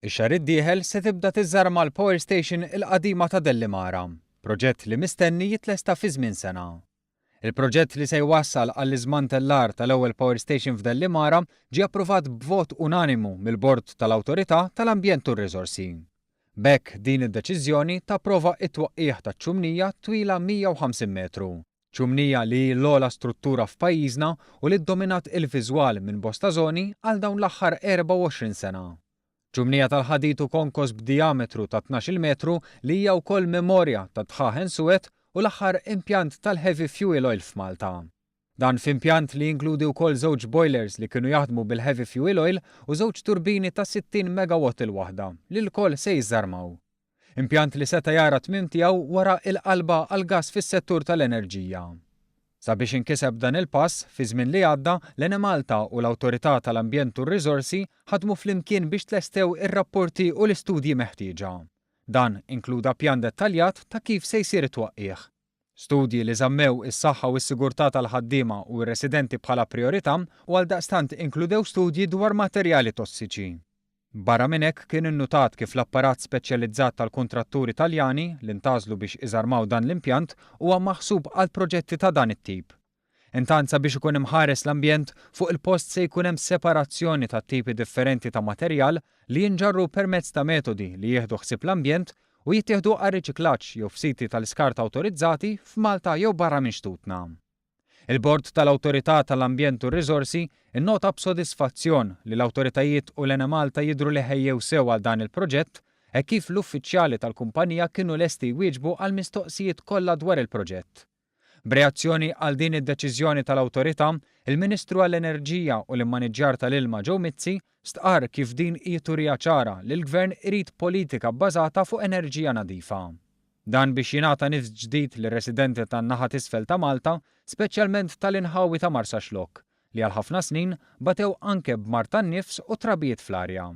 Ix-xahar id-dieħel se tibda tiżżarma l-power station il-qadima ta' Dellimara, proġett li mistenni jitlesta fi żmien sena. Il-proġett li se jwassal għall-iżmantellar tal-ewwel power station f'Dellimara ġie approvat b'vot unanimu mill-Bord tal-Awtorità tal-Ambjent u r-Riżorsi. B'hekk din id-deċiżjoni tapprova t-twaqqigħ taċ-ċumnija twila 150 metru. Ċumnija li hi l-ogħla struttura f'pajjiżna u li ddominat il-viżwal minn bosta żoni għal dawn l-aħħar 24 sena. Ċumnija tal-ħadid u konkos b'dijametru ta' 12-il metru li hija wkoll memorja tad-dħaħen suwed u l-aħħar impjant tal-heavy fuel oil f'Malta. Dan f'impjant li jinkludi wkoll żewġ boilers li kienu jaħdmu bil-heavy fuel oil u żewġ turbini ta' 60 megawatt il-waħda li lkoll se jiżżarmaw. Impjant li seta' jara t-tmiem tiegħu wara il-qalba għall-gass fis-settur tal-enerġija. Sabiex inkiseb dan il-pass, fiż-żmien li għadda, l-Enemalta u l-Awtorità tal-Ambjent u r-Riżorsi ħadmu flimkien biex tlestew ir-rapporti u l-istudji meħtieġa. Dan inkluda pjan dettaljat ta' kif se jsir it-twaqqigħ. Studji li żammew is-saħħa u s-sigurtà tal-ħaddiema u r-residenti bħala prijorità u għaldaqstant inkludew studji dwar materjali tossiċi. Barra minn hekk kien innutat kif l-apparat speċjalizzat tal-kuntratturi Taljani li ntgħażlu biex iżarmaw dan l-impjant huwa maħsub għal proġetti ta' dan it-tip. Intant sabiex ikun imħares l-ambjent, fuq il-post se jkun hemm separazzjoni ta' tipi differenti ta' materjal li jinġarru permezz ta' metodi li jieħdu ħsieb l-ambjent u jittieħdu għar-riċiklaġġ jew f'siti tal-iskart awtorizzati f'Malta jew barra minn xtutna. Il-Bord tal-Awtorità tal-Ambjent u r-Riżorsi nnota b'sodisfazzjon li l-awtoritajiet u l-Enemalta jidhru li ħejjew sew għal dan il-proġett hekk kif l-uffiċjali tal-kumpanija kienu lesti jwieġbu għall-mistoqsijiet kollha dwar il-proġett. B'reazzjoni għal din id-deċiżjoni tal-Awtorità, il-Ministru għall-Enerġija u l-Immaniġġjar tal-Ilma Joe Mizzi stqarr kif din hi turija ċara li l-Gvern irid politika bbażata fuq enerġija nadifa. Dan biex jingħata nifs ġdid lir-residenti tan-naħa t'isfel ta' Malta, speċjalment tal-inħawi ta' Marsaxlokk, li għal ħafna snin batew anke b'mard tan-nifs u trabijiet fl-arja.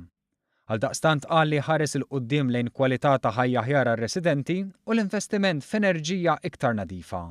Għaldaqstant qal li jħares 'il quddiem lejn kwalità ta' ħajja aħjar għar-residenti u l-investiment f'enerġija iktar nadifa.